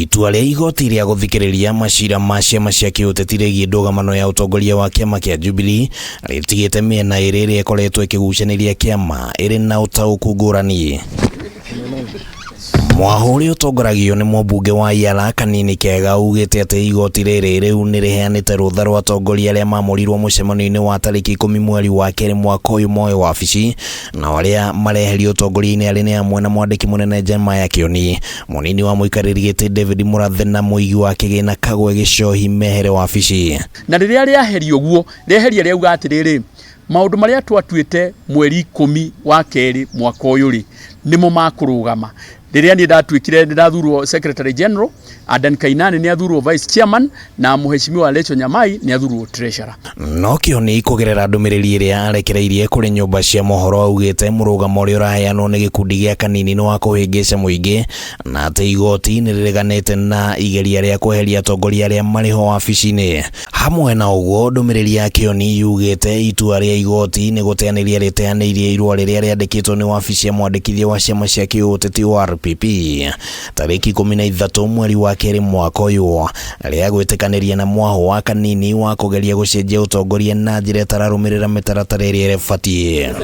Itua rĩa igoti rĩa gũthikĩrĩria macira ma ciama cia kĩũteti rĩgiĩ ndũgamano ya ũtongoria wa kĩama kĩa Jubilee rĩtigĩte mĩena ĩrĩ ĩrĩa ĩkoretwo ĩkĩgucanĩria kĩama ĩrĩ na ũtaũku ngũrani. Mwahũ ũrĩa ũtongoragio nĩ mũmbunge wa Yala Kanini Kega ugĩte atĩ igoti rĩrĩ rĩu nĩ rĩheanĩte rũtha rwa atongoria arĩa mamũrirwo mũcemanio-inĩ wa tarĩki ikũmi mweri wa kerĩ mwaka ũyũ moe wabici nao arĩa mareherio ũtongoria-inĩ arĩ nĩ hamwe na mwandĩki mũnene Jeremiah Kĩoni, mũnini wa mũikarĩri gĩtĩ David Mũrathe na mũigi wa kĩgĩna Kagwe Gĩcohi mehere wabici. Na rĩrĩa rĩaheria ũguo, rĩeheria rĩauga atĩrĩrĩ, maũndũ marĩa twatuĩte mweri ikũmi wa kerĩ mwaka ũyũ rĩ, nĩmo makũrũgama. Rĩrĩa niĩ ndatuĩkire nĩ ndathurwo secretary general, Adan Kainani nĩ athurwo vice chairman na mũheshimiwa Rachel Nyamai nĩ athurwo treasurer. No Kĩoni kũgerera ndũmĩrĩri ĩrĩa arekereirie kũrĩ nyũmba cia mohoro augĩte mũrũgamo ũrĩa ũraheanwo nĩ gĩkundi gĩa Kanini nĩ wa kũhĩngĩca mũingĩ na atĩ igoti nĩ rĩreganĩte na igeria rĩa kweheria atongoria arĩa marĩ ho wabici-inĩ. Hamwe na ũguo, ndũmĩrĩri ya Kĩoni yugĩte itua rĩa igoti nĩ gũteanĩria rĩteanĩirie irũa rĩrĩa rĩandĩkĩtwo nĩ wabici ya mwandĩkithia wa ciama cia kĩũteti ORPP tarĩki 13 mweri wa kerĩ mwaka ũyũ rĩa gwĩtĩkanĩria na mwahũ wa Kanini wa kũgeria gũcenjia ũtongoria na njĩra ĩtararũmĩrĩra mĩtaratara ĩrĩa ĩbatiĩ.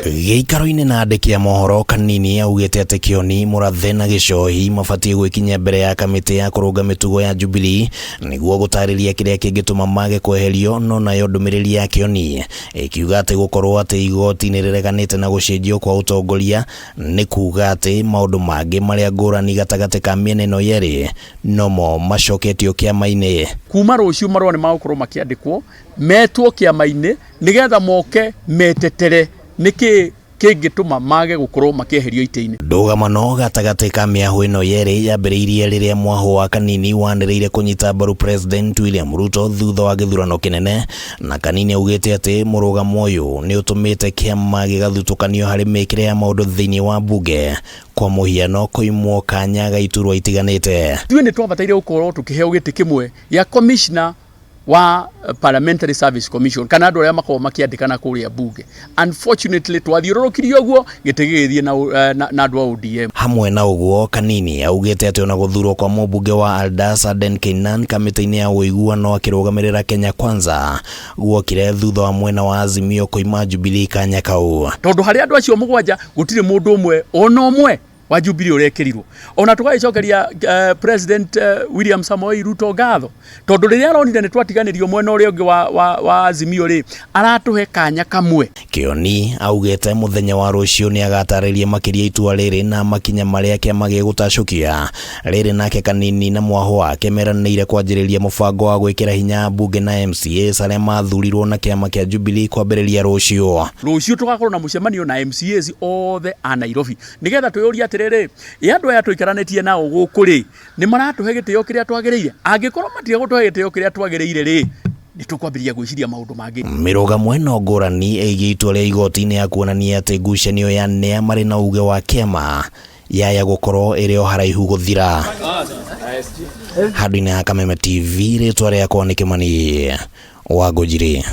Gĩikaro-inĩ na andĩki a mohoro, Kanini augĩte atĩ Kĩoni, Mũrathe na Gĩcohi mabatiĩ gwĩkinyia mbere ya kamĩtĩ ya kũrũnga mĩtugo ya Jubilee nĩguo gũtarĩria kĩrĩa kĩngĩtũma mage kweherio, no nayo ndũmĩrĩri ya Kĩoni ĩkiuga atĩ gũkorwo atĩ igoti nĩ rĩreganĩte na gũcenjio kwa ũtongoria nĩ kuga atĩ maũndũ mangĩ marĩa ngũrani gatagatĩ ka mĩena ĩno yerĩ nomo macoketio kĩama-inĩ. Kuma rũciũ marũa nĩ magũkorwo makĩandĩkwo metwo kĩama-inĩ nĩgetha moke metetere nĩkĩ kĩngĩtũma mage gũkorwo makĩeherio itĩ-inĩ. Ndũgamano gatagatĩ ka mĩahũ ĩno yerĩ yambĩrĩirie rĩrĩa mwahũ wa Kanini wanĩrĩire kũnyita mbaru President William Ruto thutha wa gĩthurano kĩnene, na Kanini augĩte atĩ mũrũgamo ũyũ nĩ ũtũmĩte kĩama gĩgathutũkanio harĩ mĩkĩre ya maũndũ thĩinĩ wa mbunge, kwa mũhiano kũimwo kanya ga iturwa itiganĩte. Ithuĩ nĩ twabataire gũkorwo tũkĩheo gĩtĩ kĩmwe gĩa commissioner wa Parliamentary Service Commission kana andũ arĩa makoragwo makĩandĩkana kũrĩa mbunge. Unfortunately twathiũrũrũkirio ũguo gĩtĩ gĩgĩthiĩ na, na, na andũ a ODM. Hamwe na ũguo, Kanini augĩte atĩ ona gũthurwo kwa mũmbunge wa Aldas Aden Keynan kamĩtĩ-inĩ ya ũiguano akĩrũgamĩrĩra Kenya Kwanza guokire thutha wa mwena wa Azimio kũima Jubilee kanya kau. Tondũ harĩ andũ acio mũgwanja gũtirĩ mũndũ ũmwe ona ũmwe wa Jubilee ũrekĩrirwo. Ona tũgagĩcokeria President William Samoei Ruto ngatho tondũ rĩrĩa aronire nĩ twatiganĩrio mwena ũrĩa ũngĩ wa, wa, wa Azimio rĩ, aratũhe kanya kamwe. Kĩoni augĩte mũthenya wa rũciũ nĩ agatarĩria makĩria itua rĩrĩ na makinya marĩa kĩama gĩgũtacũkia. Rĩrĩ nake Kanini na mwahũ wake meranĩire kwanjĩrĩria mũbango wa gwĩkĩra hinya ambunge na MCAs arĩa mathurirwo na kĩama kĩa Jubilee kwambĩrĩria rũciũ. Rũciũ tũgakorwo na mũcemanio na MCAs othe a Nairobi nĩgetha twĩyũrie atĩrĩrĩ, ĩ andũ aya tũikaranĩtie nao gũkũ rĩ, nĩ maratũhe gĩtĩo kĩrĩa twagĩrĩire? Angĩkorwo matigũtũhe gĩtĩo kĩrĩa twagĩrĩire rĩ, nĩ tũkwambĩrĩria gwĩciria maũndũ mangĩ. Mĩrũgamo ĩno ngũrani ĩgiĩ itua rĩa igoti nĩ ya kuonania atĩ ngucanio ya nĩa marĩ na uge wa kĩama yaya gũkorwo ĩrĩ o haraihu gũthira. Handũ-inĩ ha Kameme TV, rĩtwa rĩakwa nĩ Kĩmani wa Ngũnjiri.